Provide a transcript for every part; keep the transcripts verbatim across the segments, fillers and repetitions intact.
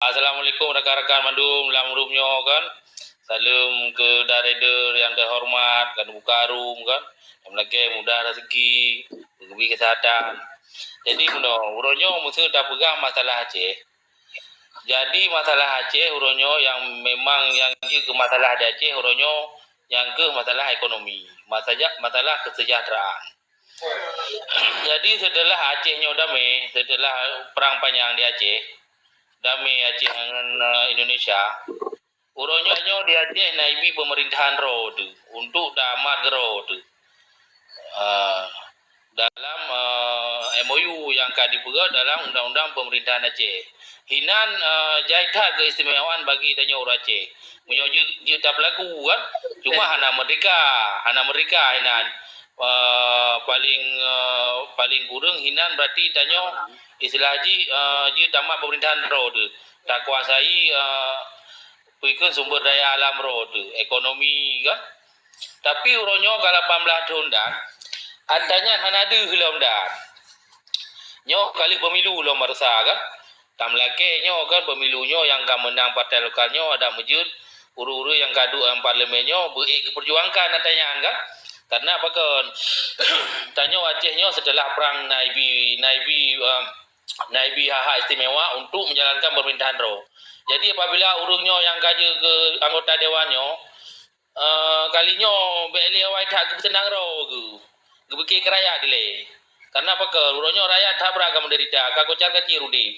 Assalamualaikum rakan-rakan mandum lam room nyoe kan. Saleuem keu moderator nyang teuhoreumat, kan buka room kan. Nyang lakèe mudah rezeki, geubi keusehatan. Jadi meunoe, uroe nyoe meuseu tapeugah masalah Aceh. Jadi masalah Aceh uroe nyoe nyang memang nyang jeuet keu masalah di Aceh uroe nyoe nyang keuh masalah ekonomi, masaja-, masalah kesejahteraan. Jadi seuteulah Aceh nyoe damé, seuteulah prang panyang di Aceh, damé Aceh ngon, eh, Indonesia, uroe nyoe, nyoe di Aceh na ibi peumerintahan droe teuh untuk tamat keudroe teuh. Ah, dalam, eh, M O U nyang ka dipeugah dalam undang-undang peumerintahan Aceh. Hinan, eh, jai that keistimewaan bagi tanyoe ureueng Aceh. Meunyoe jeuet, jeuet tapeulaku kan, cuma hana merdeka, hana merdeka hinan. Eh, paling, eh, paling kureueng hinan berarti tanyoe istilah jih, eh, jeuet tamat peumerintahan droe teuh. Takuasai, eh, peue kheun sumber daya alam droe teuh, ekonomi kan. Tapi uroe nyoe ka lapan blaih thon dan, atra nyan hana deuh lom dan. Nyoe ka lheueh pemilu lom baroesa kan. Tameulakèe nyoe kan pemilu nyoe nyang ka meunang partai lokal nyoe adak meujeuet ureueng-ureueng nyang ka duek lam parlemen nyoe beu-ék geupeurjuangkan atra nyan kan. Karena pakon? Tanyoe Aceh nyoe seuteulah prang na ibi, na ibi, eh, na ibi hak-hak istimewa untuk menjalankan pemerintahan droe. Jadi apabila ureueng nyoe nyang ka jeuet keu anggota dewan nyoe, eh, kali nyoe bèk lé awai that geupeuseunang droe geuh, geupike keu rakyat dilèe. Karena pakon? Uroe nyoe rakyat that brat ka meudeurita, ka kocar kacir udép.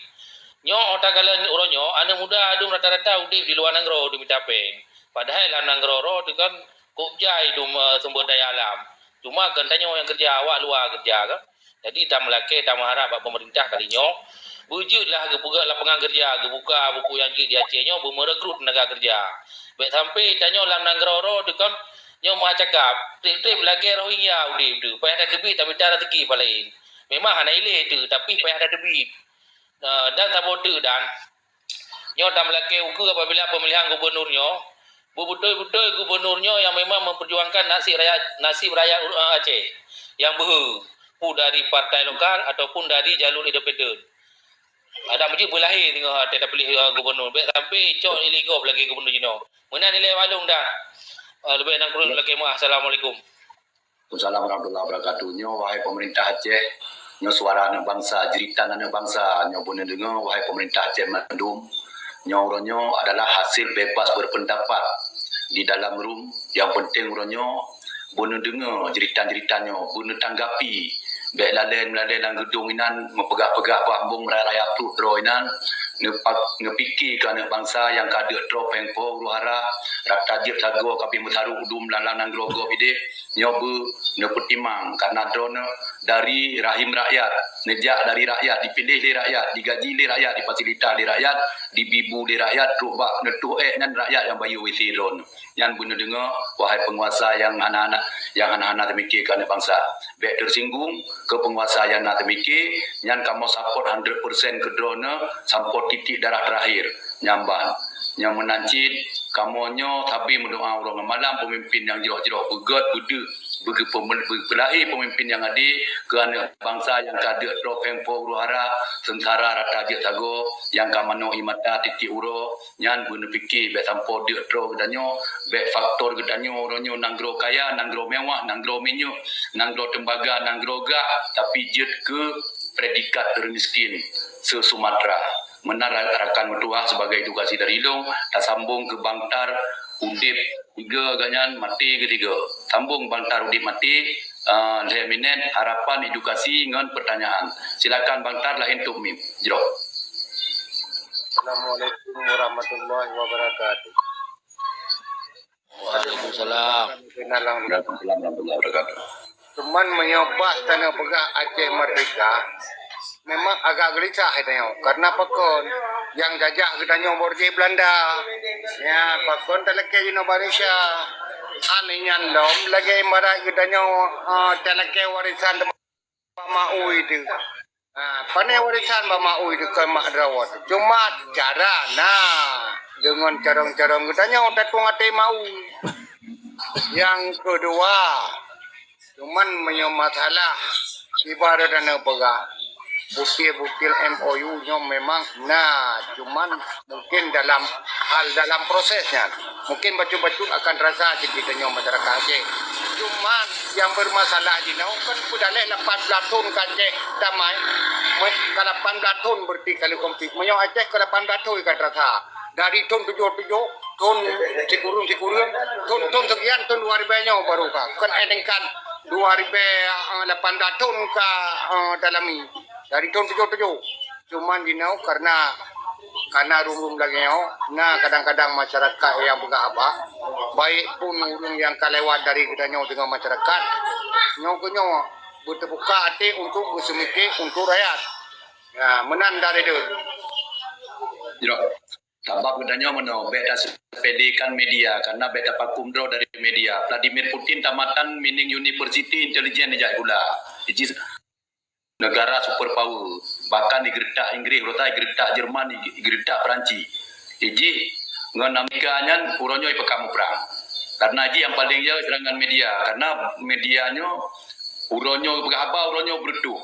Nyoe atra kalon uroe nyoe aneuk muda dum rata-rata udép di luwa nanggroe di mita pèng. Padahai lam nanggroe droe teuh kan kok jai dum, eh, sumber daya alam. Cuma kan tanyoe nyang keureuja, awak luwa keureuja kan. Jadi tameulakèe, tameuharap bak pemerintah kali nyoe, beujeuet lah geupeugah lapangan keureuja, geubuka buku nyang jeuet di Aceh nyoe, beumeurekrut teunaga keureuja. Bèk sampai tanyoe lam nanggroe droe teuh kan nyoe meucakap, trép-trép lagèe Rohingya udép teuh, payah tateubiet tamita rezeki bak laén. Memang hana ilèe teuh, tapi payah tateubiet. Eh, dan saboh teuk dan, nyoe tameulakèe ukeue apabila pemilihan gubernur nyoe, beubeutôi-beutôi gubernur nyoe nyang memang memperjuangkan nasib rakyat, nasib rakyat, eh, Aceh nyang beuhe, pu dari partai lokal ataupun dari jalur independen. Adak meujeuet beulahé singoh watèe tapiléh, eh, gubernur. Bèk sampai cok ilèe gob lagèe gubernur jinoe. Meunan ilèe bak lôn dan, eh, leubèh dan kureueng lakèe meuah. Assalamualaikum. Waalaikumsalam warahmatullahi wabarakatuh. Nyoe, wahai pemerintah Aceh, nyoe suara aneuk bangsa, jeuritan aneuk bangsa, nyoe beuneudeungoe, wahai pemerintah Aceh mandum. Nyoe uroe nyoe adalah hasil bebas berpendapat di dalam room. Nyang penting uroe nyoe beuneudeungoe jeuritan-jeuritan nyoe, beuneutanggapi. Bèk lalèe-lalèe lam geudong inan meupeugah-peugah bak ambong meuraya-raya pruet droe inan, neupak-, neupike keu aneuk bangsa nyang ka deuek troe péng po huru-hara, rata jeuet sagoe ka pih meusaru dum lam nanggroe gob idéh. Nyoe beuneupeutimang, karena droeneuh dari rahim rakyat, neujak dari rakyat, dipiléh lé rakyat, digaji lé rakyat, difasilitasi lé rakyat, dibi bu lé rakyat, trok bak neutoh ék nyan rakyat nyang bayeue W C droeneuh. Nyan beuneudeungoe, wahai peunguasa nyang hana-hana, nyang hana-hana teumike keu aneuk bangsa. Bèk teusinggung keu peunguasa nyang na teumike, nyan kamoe support hundred percent keu droeneuh sampoe titik darah terakhir. Nyan ban. Nyang meunan cit, kamoe nyoe sabe meudoa uroe ngon malam peumimpin nyang jroh-jroh, beugèt, beudeuh, beugeupeumel-, beupeulahé peumimpin nyang adé keu aneuk bangsa nyang ka deuek troe péng po huru-hara, seungsara rata jeuet sagoe, nyang ka manoe ie mata titik uroe, nyan beuneupike bèk sampoe deuek troe geutanyoe, bèk faktor geutanyoe uroe nyoe nanggroe kaya, nanggroe mewah, nanggroe minyeuk, nanggroe tembaga, nanggroe gah, tapi jeuet keu predikat ureueng miskin se-Sumatra. Meunan ra-, rakan meutuah, sebagai edukasi dari lôn, tasambong keu Bang Tar udép tiga gobnyan maté keu tiga. Sambong Bang Tar udép maté, eh, lhèe minèt, harapan edukasi ngon pertanyaan. Silakan Bang Tar laén top mic. Jroh. Assalamualaikum warahmatullahi wabarakatuh. Waalaikumsalam. Waalaikumsalam warahmatullahi wabarakatuh. Cuman meunyoe bah tanyoe peugah Aceh merdeka, memang agak geulisah tanyoe. Karena pakon? Nyang jajah geutanyoe bôh jih Belanda. Nyan pakon talakèe jinoe bak Indonesia. Aneuëk nyan lom lagèe ibarat geutanyoe, eh, talakèe warisan bak Maui teuh. Ha, pané warisan bak Maui teuh kon mak Drawot. Cuma cara na deungon carông-carông geutanyoe tatueng até Maui. Nyang keudua, cuman meunyoe masalah ibarat aneuk peugah, butil-butil M O U nyoe memang na, cuman mungkin dalam hal dalam proses nyan. Mungkin bacut-bacut akan terasa cit geutanyoe masyarakat Aceh. Cuman yang bermasalah jinoe kan peudaleh lapan belas thon ka Aceh damai. Meuet ka lapan belas thon berarti kali konflik. Meunyoe Aceh ka lapan belas thon ka terasa. Dari thon tujoh tujoh, thon sikureueng-sikureueng, thon, thon sekian, thon dua ribèe nyoe baru ka. Kan edengkan dua ribèe lapan belas thon ka, eh, dalami. Dari thon tujoh tujoh. Cuman jinoe karena, karena rum-rum lagèe nyoe, na kadang-kadang masyarakat nyang peugah haba, baik pun ureueng nyang ka lewat dari geutanyoe deungon masyarakat, nyoe keuh nyoe beuteubuka até untuk beuseumiké untuk rakyat. Ya, meunan dari deuh. Jroh. Sabab geutanyoe meunoe, bèk taseupedekan media, karena bèk tapakum droe dari media. Vladimir Putin tamatan Mining University Intelligence jak sikula. Jih negara superpower. Bahkan digeuretak Inggris, uroe nyan digeuretak Jerman, digeuretak Perancis. Jih ngon Amerika nyan uroe nyoe ipeukam muprang. Karena jih nyang paleng jeuet seurangan media, karena media nyoe uroe nyoe peugah haba, uroe nyoe beureutoh.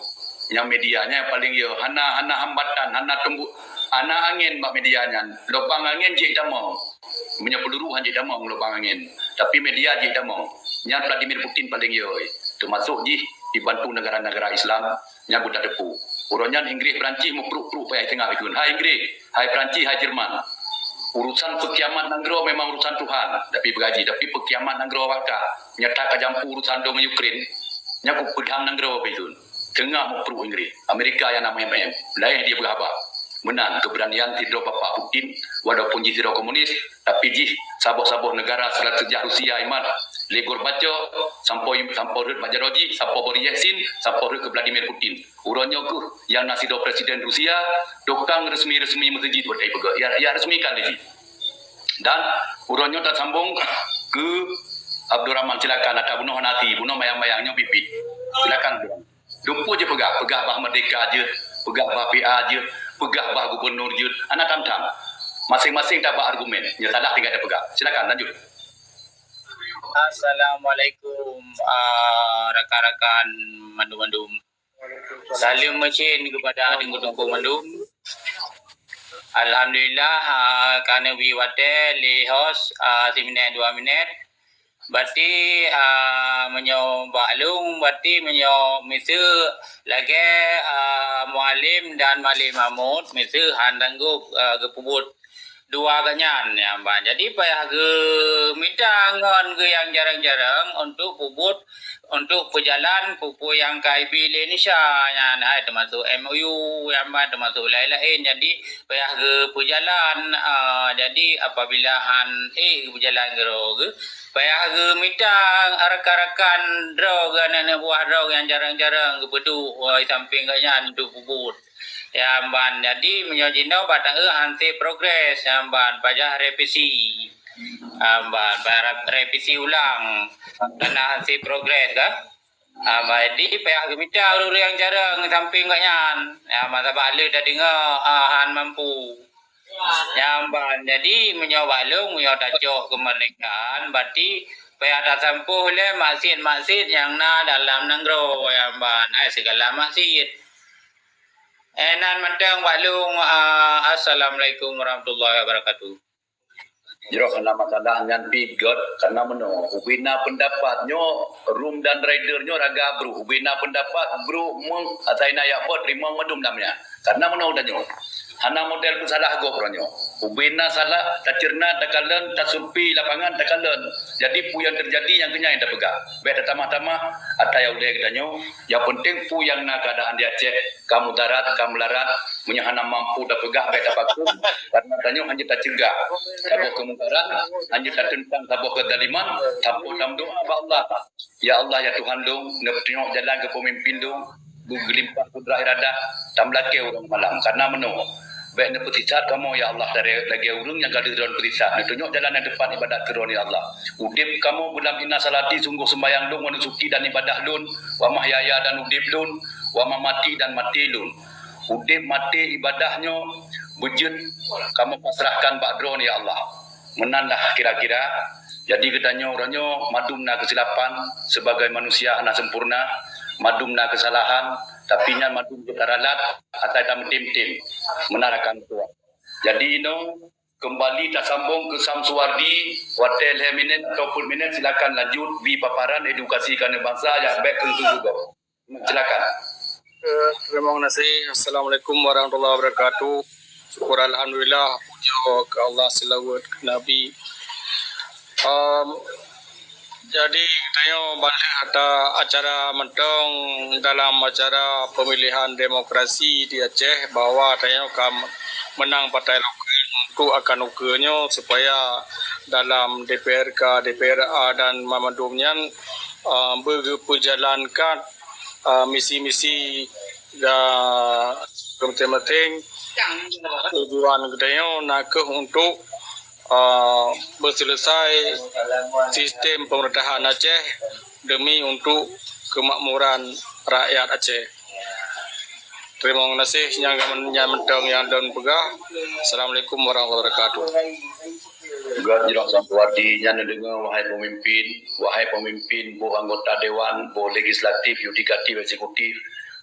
Nyang media nyan nyang paleng jeuet, hana, hana hambatan, hana tumbu-, hana angén bak media nyan. Lubang angén jeuet tamong. Meunyoe peuluru han jeuet tamong lubang angén, tapi media jeuet tamong. Nyan Vladimir Putin paleng jeuet, teumasok jih dibantu negara-negara Islam nyang geutanyoe teupeue. Uroe nyan Inggris, Perancis meupruk-pruk payah teungoh ikheun. Hai Inggris, hai Perancis, hai Jerman. Urusan peukiamat nanggroe memang urusan Tuhan, tapi beugaji, tapi peukiamat nanggroe awak ka. Nyoe that ka jampu urusan dong Ukraine, nyan kupeudam nanggroe bak ikheun. Teungoh meupruk Inggris, Amerika nyang na M M M, laén dia peugah haba. Meunan keberanian sidroe Bapak Putin, walaupun jih sidroe komunis, tapi jih saboh-saboh negara sejarah Rusia iman, lé Gorbachev, sampoe, sampoe rhot bak jaroe jih, sampoe Boris Yeltsin, sampoe rhot keu Vladimir Putin. Uroe nyoe keuh nyang na sidroe presiden Rusia, tukang resmi-resmi meuseujid buet hai peugah. Ya, ya resmikan lé jih. Dan uroe nyoe tasambong keu Abdurrahman, silakan, ata bunoe hana até, bunoe mayang-mayang nyoe bit-bit. Silakan, Abdurrahman. Dumpue jeuet peugah, peugah bah merdeka jeuet, peugah bah P A jeuet, peugah bah gubernur jeuet, hana tam-tam. Masing-masing tabak argumen, nyang salah tinggai tapeugah. Silakan lanjut. Assalamualaikum, ah, rakan-rakan mandum-mandum. Saleuem meusén keupada teungku-teungku mandum. Alhamdulillah, ah, ka neubri watèe lé host, ah, siminèt dua minèt. Berarti, ah, meunyoe bak lôn, berarti meunyoe miseue lagèe, ah, Mualem dan Malem Mahmud, miseue han tanggôp, ah, geupeubuet dua gobnyan, ya, ban. Jadi, payah geumita ngon geu nyang jarang-jarang untuk peubuet, untuk peujalan peue-peue nyang ka ibi lé Indonesia nyan, hai teumasok M O U, ya, ban, teumasok laén-laén. Jadi, payah geupeujalan, ah, jadi apabila han ék geupeujalan keudroe geuh, payah geumita rakan-rakan droe geuh, aneuk buah droe nyang jarang-jarang geupeuduek, ah, di sampéng gobnyan untuk peubuet. Ya, ban. Jadi, meunyoe jinoe bak taeu han sép progres, ya, ban, payah revisi. Ya, ban, payah revisi ulang. Karena han sép progres, kan? Ya, ban. Jadi, payah geumita ureueng-ureueng nyang jarang di sampéng gobnyan. Ya, ban, sabab le tadeungoe, ah, han mampu. Ya, ban. Jadi, meunyoe bak lôn, meunyoe tacok keumeurdekaan, berarti payah tasampôh lé maksiet-maksiet nyang na dalam nanggroe, ya, ban. Hai, sigala maksiet. Eh, nan mantong bak lôn, ah, assalamualaikum warahmatullahi wabarakatuh. Jroh, hana masalah nyan pih gèt, karena meunoe, ubena peundapat nyoe, room dan rider nyoe raga brôk, ubena peundapat brôk meuh, asai na jak bot teurimong mandum lam nyan. Karena meunoe tanyoe, hana model peusalah gob uroe nyoe. Ubena salah, taceureunak, takalon, tasurpi lapangan, takalon. Jadi, peue nyang teujadi nyang keuh nyan nyang tapeugah. Bèk tatamah-tamah, ata nyang ulèe geutanyoe. Nyang peunteng peue nyang na keuadaan di Aceh, ka mudarat, ka meularat, meunyoe hana mampu tapeugah, bèk tapakum, karena tanyoe hana taceugah. Saboh keumungkaran, hana tateuntang saboh keuzaliman, tanpa tameudoa bak Allah. Ya Allah, ya Tuhan lôn, neupeutunyok jalan keu peumimpin lôn, beu geulimpah kudrah iradah, tameulakèe uroe malam. Karena meunoe, bèk neupeusisat kamoe, ya Allah, dari lagèe ureueng nyang ka lheueh droe neupeusisat. Neutunyok jalan nyang teupat ibadat keu Droe, ya Allah. Udép kamoe beulam ina salati, sunggoh seumbahyang lôn, wa nusuki dan ibadah lôn, wa mahyaya dan udép lôn, wa mamati dan maté lôn. Udép maté ibadah nyoe beujeuet kamoe pasrahkan bak Droe, ya Allah. Meunan lah kira-kira. Jadi geutanyoe uroe nyoe mandum na keusilapan, sebagai manusia hana sempurna, mandum na keusalahan, Tapi nyan mandum jeuet taralat asai tameutem-tem. Meunan rakan meutuah. Jadi inoe keumbali tasambong keu Samsuwardi, watée lhée minét ataupun minét silakan lanjut bri paparan edukasi keu aneuk bansa nyang bék keu geugob. Silakan. Eh, terima kasih. Assalamualaikum warahmatullahi wabarakatuh. Syukur alhamdulillah, puja keu Allah, seulaweuet keu Nabi. Em, jadi, tanyoe bak lheueh ata acara mantong dalam acara pemilihan demokrasi di Aceh bahwa tanyoe ka meunang partai lokal untuk akan ukeue nyoe supaya dalam D P R K, D P R A dan mamandum nyan, eh, beugeupeujalankan, eh, misi-misi dan penting-penting tujuan geutanyoe na kheueh untuk, eh, beuseuleusoe sistem pemerintahan Aceh demi untuk kemakmuran rakyat Aceh. Terima kasih nyang, nyang mantong nyang lôn peugah. Assalamualaikum warahmatullahi wabarakatuh. Gét jroh Samsuwardi nyan neudeungoe, wahai peumimpin, wahai peumimpin, boh anggota dewan, boh legislatif, yudikatif, eksekutif,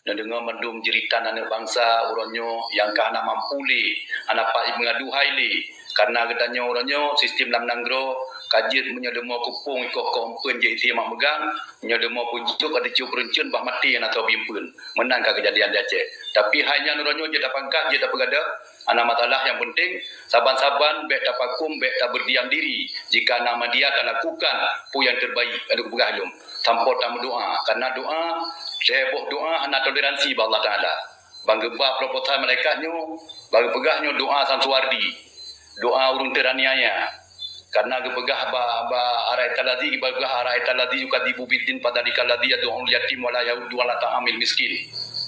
neudeungoe mandum jeuritan aneuk bansa uroe nyoe nyang ka hana mampu lé, hana pat meungaduhai lé. Karna geutanyoe uroe nyoe sistem lam nanggroe ka jeuet meunyoe leumo keupông ikoh-koh eumpeuen jeuet isi mak meugang, meunyoe leumo peujok ka teucok peureuncen bah maté hana soe bimpeuen. Meunan ka keujadian di Aceh. Tapi hai nyan uroe nyoe jeuet tapangkat, jeuet tapeugadôh, hana masalah, nyang penting saban-saban bék tapakôm, bék tabeurdiam diri jika na media talakukan peue nyang terbaik, ka lheueh geupeugah lom. Sampoe tameudoa, karna doa, seuheboh doa hana toleransi bak Allah Taala. Ban geuba proposal malaikat nyoe, ban geupeugah nyoe doa Samsuwardi, doa ureuëng teraniaya. Karna geupeugah ba, ba araita ladzi, geupeugah araita ladzi yukadzibu biddin fadzalikal ladzi yad'ul yatim wa la yahuddu ala ta'amil miskin.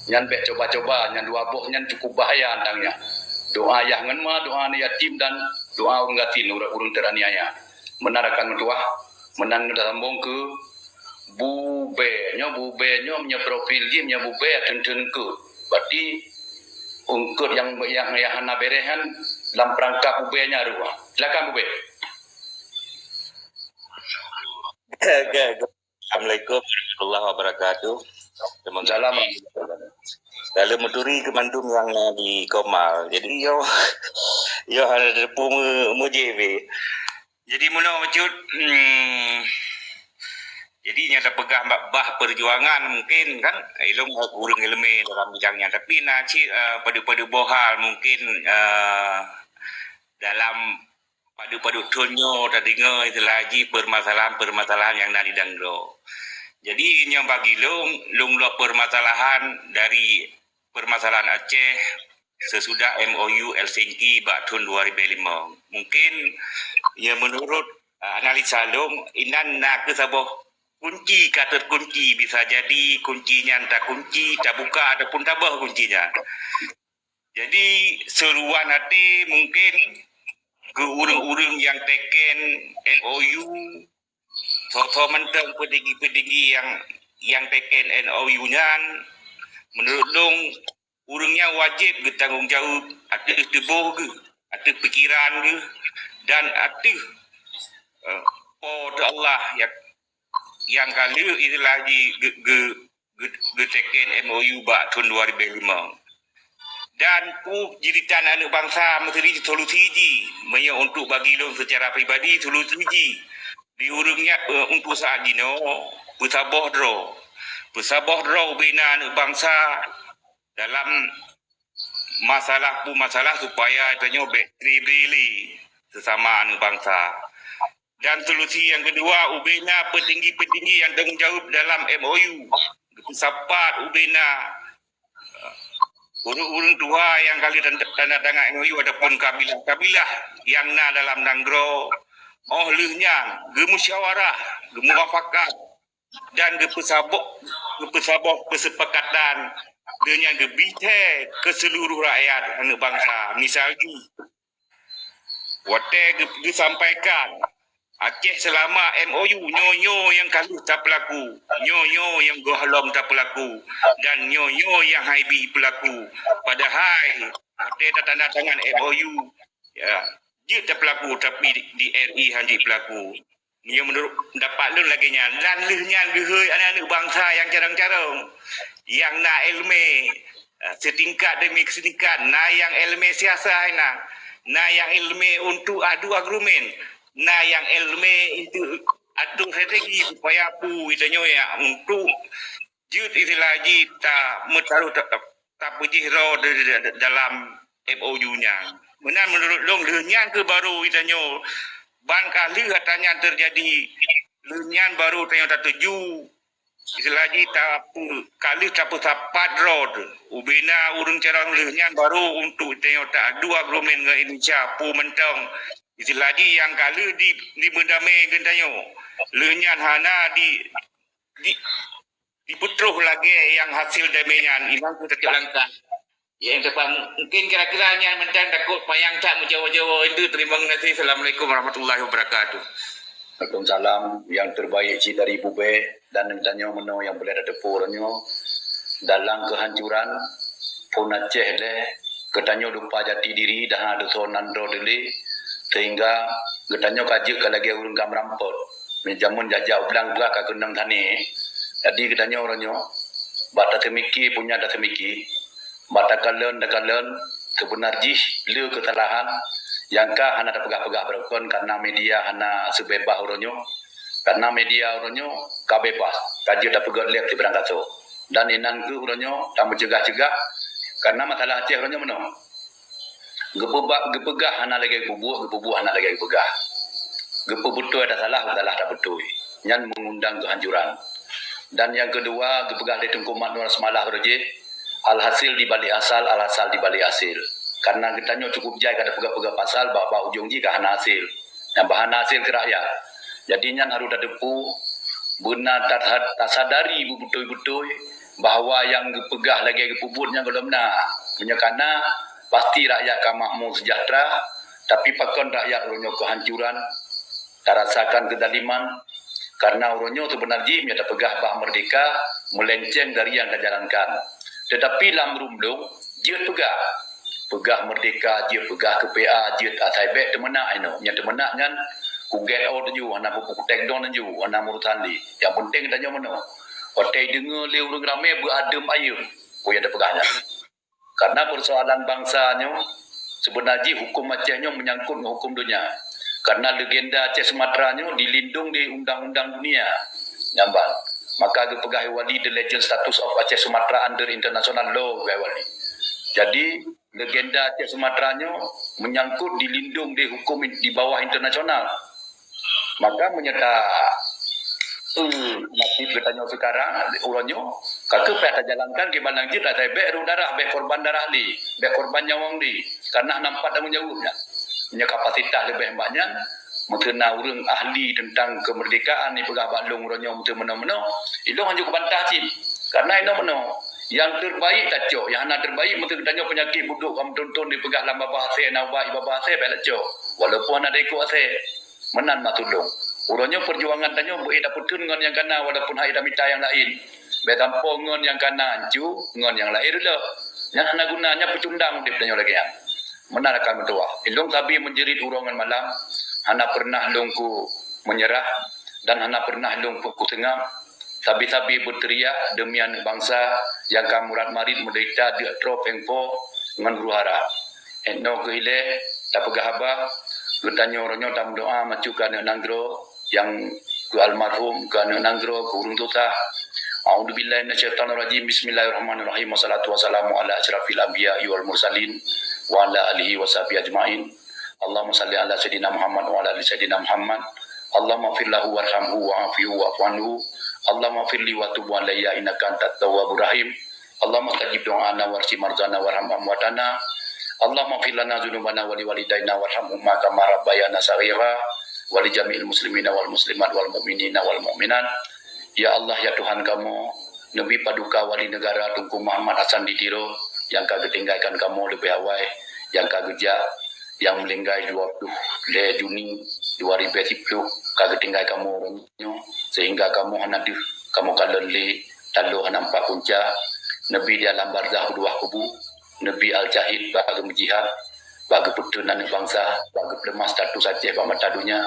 Nyan bék coba-coba, nyan dua boh nyan cukup bahaya tang nyan. Doa yah ngon ma, doa aneuk yatim dan doa ureuëng gasien, ureuëng, ureuëng teraniaya. Meunan rakan meutuah, meunan tasambong keu Bube. Nyoe Bube nyoe, meunyoe profil jih, meunyoe Bube teun-teun eungkôt. Berarti eungkôt nyang, nyang, nyang hana beres nyan lam perangkap Bube nyan rôh. Silakan Bube. Oke, oke. Assalamualaikum warahmatullahi wabarakatuh. Terima kasih. Salam. Lalu meuturi keu mandum nyang na di Komal. Jadi, yo, yo hana teupeu me-, meujih be. Jadi, meunoe bacut, hmm, jadi nyang tapeugah bak bah perjuangan mungkin kan, ilong ureuëng ileumé dalam bidang nyan. Tapi na cit, eh, padub-padub boh hal mungkin, eh, dalam padub-padub thon nyoe tadeungoe istilah jih permasalahan-permasalahan nyang na di nanggroe. Jadi, nyang bagi lôn, lôn lok permasalahan dari permasalahan Aceh sesudah M O U Helsinki bak thon dua ribu lima. Mungkin, ya, menurut, ah, analisa lôn, inan na kheueh saboh kunci ka terkunci, bisa jadi kunci nyan takunci, tabuka ataupun taböh kunci nyan. Jadi, seuruan até mungkin keu ureuëng-ureuëng nyang teken M O U, soe-soe mantong peutinggi-peutinggi nyang, nyang teken M O U nyan, menurut lôn, ureuëng nyan wajéb geutanggong jaweueb ateueh tuboh geuh, ateueh pikiran geuh, dan ateueh, eh, Po teu Allah nyang, nyang ka lheueh istilah jih geu-, geu-, geu-, geuteken M O U bak thon dua ribu lima. Dan peue jeuritan aneuk bansa meuseuri solusi jih, meunyoe untuk bagi lôn seucara pribadi, solusi jih di ureuëng nyan, eh, untuk saat jinoe, peusaboh droe. Peusaboh droe ubena aneuk bansa dalam masalah peue masalah supaya tanyoe bék bri-bri lé sesama aneuk bansa. Dan solusi nyang keudua, ubena peutinggi-peutinggi nyang tanggong jaweueb dalam M O U. Geupeusapat ubena ureuëng-ureuëng tuha nyang ka lheueh tan-, tanda tangan M O U ataupun kabilah-kabilah nyang na dalam nanggroe. Óh lheueh nyan, geumusyawarah, geumufakat, dan geupeusaboh, geupeusaboh keuseupakat, dan nyan geubri thèe keu seuluruh rakyat aneuk bansa. Misal jih, watèe geu-, geusampaikan, Aceh seulama M O U, nyoe-nyoe nyang ka lheueh tapeulaku, nyoe-nyoe nyang gohlom tapeulaku, dan nyoe-nyoe nyang haibi peulaku. Padahai, watèe tatanda tangan M O U, ya, jeuet tapeulaku, tapi di, di R I han jeuet peulaku. Nyoe meunurot pendapat lôn lagèe nyan. Dan lheueh nyan geuhôi aneuk-aneuk bansa nyang carông-carông. nyang na iéleumé, eh, seutingkat demi seutingkat, na nyang iéleumé siasah na, na nyang iéleumé untuk adu argumen, na nyang iéleumé untuk adu strategi supaya peue geutanyoe ya untuk jeuet istilah jih ta-, meutaruh ta-, ta-, tapeujih droe di, di, di dalam M O U nyan. Meunan meunurot lôn, lheueh nyan keuh barô geutanyoe ban ka lheueh atra nyan teujadi, lheueh nyan barô tanyoe tatuju istilah jih ta-, ka lheueh tapeusapat droe ubena ureuëng carông, lheueh nyan barô untuk tanyoe taadu argumen ngon Indonesia peue mantong istilah jih nyang ka lheueh di, dibeudamé geutanyoe. Lheueh nyan hana di, di, dipeutroh lagée nyang hasil damé nyan, inan keuh tatiep langkah. Ya, yang tepat. Mungkin kira-kira nyan mantong takot panyang that meujawa-jawa. Itu, terima kasih. Assalamualaikum warahmatullahi wabarakatuh. Waalaikumsalam. Yang terbaik cit dari Ibu Bek dan geutanyoe meunoe nyang boleh tateupeue uroe nyoe. Dalam kehancuran, phon Aceh lé, geutanyoe lupa jati diri dan hana teusoe nan droe dilée, sehingga geutanyoe ka jeuet ka lagée ureuëng ka meurampok. Meunyoe jameun jak-jak u blang beulah ka keunong sané. Jadi geutanyoe uroe nyoe, bak taseumiki, punya taseumiki, bak takalon, takalon, seubeuna jih le keusalahan nyang ka hana tapeugah-peugah barokon karena media hana seubeubaih uroe nyoe. Karena media uroe nyoe ka beubaih, ka jeuet tapeugét lé sibarang kasoe. Dan inan keuh uroe nyoe tameucegah-cegah karena masalah Aceh uroe nyoe meunoe. Geupeubak, geupeugah hana lagée geupeubeuet, geupeubeuet hana lagée geupeugah. Geupeubeutôi tasalah, tasalah tabeutôi. Nyan mengundang kehancuran. Dan nyang keudua, geupeugah lé Teungku Mat Nur seumalah uroe jih, alhasil di balik asal, alhasal di balik hasil. Karena geutanyoe cukup jai ka tapeugah-peugah pasal, bak, bak ujong jih ka hana hasil. Nyang bah hana hasil keu rakyat. Jadi nyan harôh tateupeue, beuna ta-, tasadari beubeutôi-beutôi bahwa nyang geupeugah lagée geupeubeuet nyan gohlom na. Meunyoe ka na, pasti rakyat ka makmu seujahteura, tapi pakon rakyat uroe nyoe keuhancuran, tarasakan keuzaliman, karena uroe nyoe seubeuna jih meunyoe tapeugah bah meurdeka meulenceng dari nyang tajalankan. Teutapi lam ruem lôn, jeuet peugah. Peugah meurdeka, jeuet peugah keu P A, jeuet asai bék teumeunak inoe. Nyang teumeunak nyan kugét ôt ju, hana kupeugah take down ju, hana meurusan lé. Nyang penting tanyoe meunoe. Watée deungoe lé ureuëng ramé beuadeuem ayeuem, peue nyang tapeugah nyan. Karena persoalan bangsa nyoe, seubeuna jih huköm Aceh nyoe menyangkut ngon huköm donya. Karena legenda Aceh Sumatra nyoe dilindung di undang-undang dunia. Nyang ban. Maka geupeugah Wali the legend status of Aceh Sumatra under international law, geupeugah Wali. Jadi, legenda Aceh Sumatra nyoe menyangkut dilindung di huköm in-, di bawah internasional. Maka meunyoe ta, eh, nasib geutanyoe sekarang, uroe nyoe, ka keuh payah tajalankan kiban nyang jeuet, asai bék rôh darah, bék korban darah lé, bék korban nyawöng lé, karena nampak tanggong jaweueb nyan. Meunyoe kapasitas leubeh bak nyan, meukeuna ureuëng ahli teuntang keumeurdekaan ipeugah bak lôn uroe nyoe meuteumeunoe-meunoe, ilôn hanjeuet kubantah cit. Karena inoe meunoe, nyang terbaik tacok, nyang hana terbaik meuteumeunoe tanyoe peunyakét budok ka meuthon-thon dipeugah lam babah asèe, na ubat i babah asèe, bék tacok. Walaupun hana ada ikot asèe. Meunan maksud lôn. Uroe nyoe peujuangan tanyoe beu tapeutheun ngon nyang kana walaupun hai tamita nyang laén. Bék sampoe ngon nyang kana ancu, ngon nyang laén reuloh. Nyan hana guna, nyan peucundang udép tanyoe lagée nyan. Meunan akan meutuwah. Ilôn sabe meunjerit uroe ngon malam, hana peureunah lôn ku meunyeurah dan hana peureunah lôn ku seungab. Sabe-sabe beuteuriak deumi aneuëk bansa nyang ka murat marit meudeurita deuk troh péng po ngon huru-hara. Inoe keuh ilée tapeugah haba, geutanyoe uroe nyoe tameudoá macu keu aneuëk nanggroe nyang keu almarhum, keu aneuëk nanggroe, keu ureuëng susah. A'udzubillahi minasyaitonirrajim. Bismillahirrahmanirrahim. Wassalatu wassalamu ala asyrafil anbiya'i wal mursalin wa ala alihi wa sahbihi ajmain. Allahumma shalli ala sayyidina Muhammad wa ala ali sayyidina Muhammad. Allahumma ighfir lahu warhamhu wa'afihu wa'fu anhu. Allahumma ighfirli wa tub alayya innaka antat tawwabur rahim. Allahumma stajib du'ana warsi mardana warham amwatana. Allahumma ighfir lana dzunubana wa liwalidaina warhamhuma kama rabbayana shaghira wa li jami'il muslimina wal muslimat wal mu'minina wal mu'minat. Ya Allah, ya Tuhan kamoe, neubi paduka wali negara Teungku Muhammad Hasan di Tiro nyang ka geutinggalkan kamoe leubeh awai, nyang ka geujak, nyang meuninggai dua ploh lhée Juni dua ribée siploh, ka geutinggai kamoe uroe nyoe, sehingga kamoe hana deuh kamoe kalon lé, talo hana meupat punca, neubi di alam barzakh dua kubu, neubi al-syahid bak geumeujihad, bak geupeutheun aneuëk bansa, bak geupeuleumah status Aceh bak mata donya,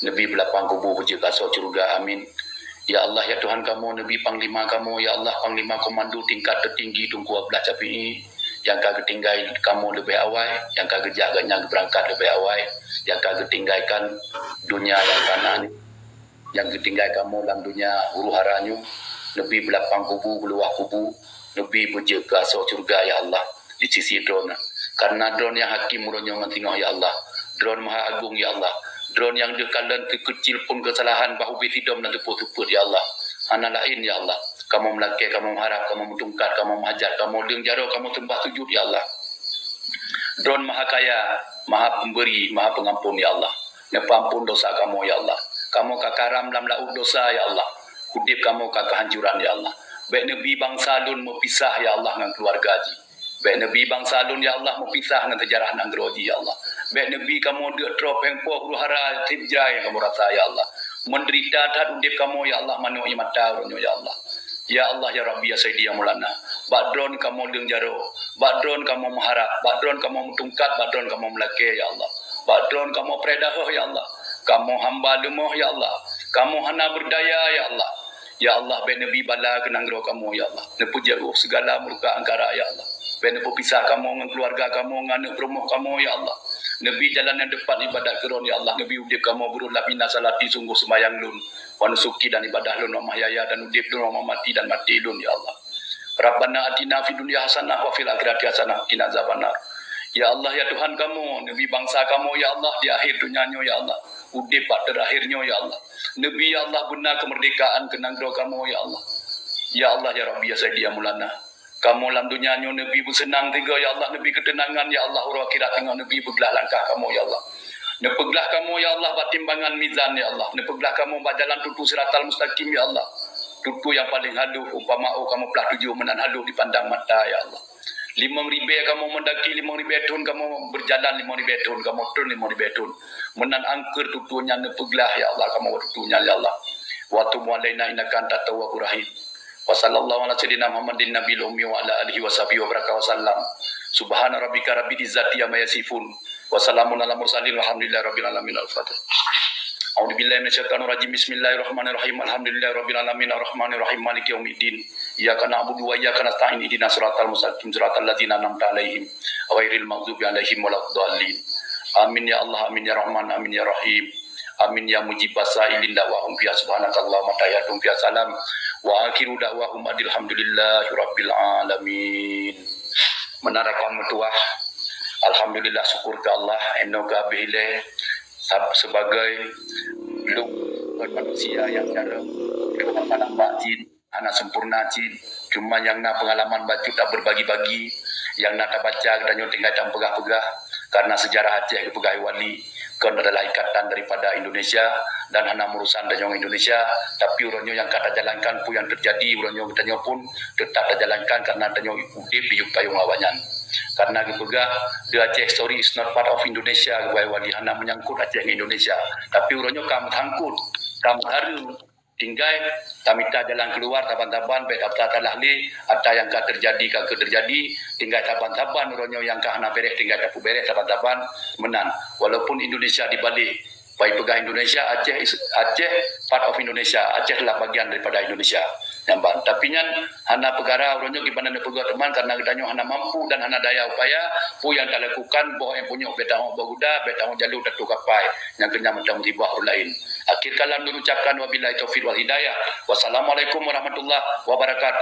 neubi beulapang kubu beujeuet asoe syeuruga, amin. Ya Allah, ya Tuhan kamoe, neubi panglima kamoe, ya Allah, panglima komando tingkat teutinggi Teungku Abdullah Syafi'i, nyang ka geutinggai kamoe leubeh awai, nyang ka geujak gobnyan geubeurangkat leubeh awai, nyang ka geutinggai kan donya nyang ka na nyoe, nyang geutinggai kamoe lam donya huru-hara nyoe, neubi beulapang kubu, beuluwah kubu, neubi beujeuet keu asoe syeuruga, ya Allah, di sisi Droeneuh. Kareuna Droeneuh nyang hakim uroe nyoe ngon singoh, ya Allah. Droeneuh maha agong, ya Allah. Droeneuh nyang deuh kalon keu keucil pun keusalahan bah ubé sidom dan teupeu-teupeu, ya Allah. Hana laén, ya Allah. Kamoe meulakée, kamoe meuharab, kamoe meutungkat, kamoe meuhajat, kamoe leueng jaroe, kamoe seumbah sujut, ya Allah. Droeneuh maha kaya, maha peumbri, maha peungampon, ya Allah. Neupeuampon dosa kamoe, ya Allah. Kamoe ka karam lam laôt dosa, ya Allah. Udeb kamoe ka keuhancoran, ya Allah. Bék neubi bansa lôn meupisah, ya Allah, ngon keuluwarga jih. Bék neubi bansa lôn, ya Allah, meupisah ngon seujarah nanggroe jih, ya Allah. Bék neubi kamoe deuk troh péng poh huru-hara seb jrai nyang kamoe rasa, ya Allah. Meudeurita that udeb kamoe, ya Allah, manok ié mata uroe nyoe, ya Allah. Ya Allah, ya Rabbi, ya Sayyidi, ya Maulana. Bak Droeneuh kamoe leueng jaroe, bak Droeneuh kamoe meuharab, bak Droeneuh kamoe meutungkat, bak Droeneuh kamoe meulakée, ya Allah. Bak Droeneuh kamoe preh dahôh, ya Allah. Kamoe hamba leumoh, ya Allah. Kamoe hana beurdaya, ya Allah. Ya Allah, bék neubi bala keu nanggroe kamoe, ya Allah. Neupeujeuet rôh sigala murka angkara, ya Allah. Bék neupeupisah kamoe ngon keuluwarga kamoe, ngon aneuk peurumoh kamoe, ya Allah. Neubi jalan nyang teupat ibadat keu Droeneuh, ya Allah. Neubi udeb kamoe beurôt lam inna salati, sunggoh seumayang lôn, wa nusuki, dan ibadah lôn, wa mahyaya, dan udeb lôn, wa mamati, dan maté lôn, ya Allah. Rabbana atina fid dunya hasanah wa fil akhirati hasanah wa qina azabannar. Ya Allah, ya Tuhan kamoe, neubi bansa kamoe, ya Allah, di akhé donya nyoe, ya Allah. Udeb bak teurakhir nyoe, ya Allah. Neubi, ya Allah, beuna keumeurdekaan keu nanggroe kamoe, ya Allah. Ya Allah, ya Rabbi, ya Sayyidi, ya Maulana. Kamoe lam donya nyoe neubi beuseunang sigoe, ya Allah, neubi keuteunangan, ya Allah, uroe akhirat teungoh neubi beuglah langkah kamoe, ya Allah. Neupeuglah kamoe, ya Allah, bak timbangan mizan, ya Allah. Neupeuglah kamoe bak jalan tutu siratal mustaqim, ya Allah. Tutu nyang paleng halôh, umpama ôk kamoe plah tujoh meunan halôh dipandang mata, ya Allah. Limong ribée kamoe meudaki, limong ribée thon kamoe beujalan, limong ribée thon kamoe trön, limong ribée thon. Meunan angkeur tutu nyan neupeuglah, ya Allah, kamoe tutu nyan, ya Allah. Wa tub alaina innaka antat tawwabur rahim. Wa sallallahu ala sayyidina Muhammadin nabiyil ummi wa ala alihi wa sahbihi wa baraka wa sallam. Subhana rabbika rabbil izzati amma yasifun. Wa salamun ala mursalin walhamdulillahi rabbil alamin. Al-Fatihah. A'udzu billahi minasyaitonir rajim. Bismillahirrahmanirrahim. Alhamdulillahi rabbil alamin. Arrahmanirrahim. Maliki yaumiddin. Iyyaka na'budu wa iyyaka nasta'in. Ihdinas siratal mustaqim. Siratal ladzina an'amta 'alaihim. Ghairil maghdubi 'alaihim waladdallin. Amin ya Allah, amin ya Rahman, amin ya Rahim. Amin ya mujibas sa'ilin da'wahum fiha subhanakallahumma tahiyyatuhum fiha salam. Wa akhiru da'wahum alhamdulillahi rabbil alamin. Meunan rakam meutuah. Alhamdulillah, syukur keu Allah, inoe keu habéh ilée sab-, sebagai lôn manusia nyang cara lôn hana lambak jin, hana sempurna cit. Cuma nyang na peungalaman bacut tabeubagi-bagi, nyang na tabaca geutanyoe tinggai tapeugah-peugah, karena sejarah Aceh geupeugah wali kon adalah ikatan daripada Indonesia dan hana meurusan tanyoe ngon Indonesia, tapi uroe nyoe nyang ka tajalankan peue nyang teujadi uroe nyoe geutanyoe pun teutap tajalankan karena tanyoe udeb di yup payong awaknyan. Karena geupeugah, the Aceh story is not part of Indonesia, geupeugah wali, hana menyangkut Aceh ngon Indonesia. Tapi uroe nyoe ka meusangkut, ka meuhareuem. Tinggai tamita jalan keuluar saban-saban, bék tapeusalah lé ata nyang ka teujadi, ka keuh teujadi. Tinggai saban-saban uroe nyoe nyang ka hana béreh, tinggai tapeubéreh saban-saban meunan. Walaupun Indonesia dibaleh, bai peugah Indonesia, Aceh is, Aceh part of Indonesia, Aceh adalah bagian daripada Indonesia. Nyan ban. Tapi nyan hana peukara uroe nyoe kiban neupeugah teuma karena geutanyoe hana mampu dan hana daya upaya, peue nyang talakukan, boh nyang punyuek bék tangoh boh guda, bék tangoh jalô tatuh kapai, nyang keu nyan mantong musibah ureueng laén. Akhir kalam lôn ucapkan wabillahi taufiq wal hidayah. Wassalamualaikum warahmatullahi wabarakatuh.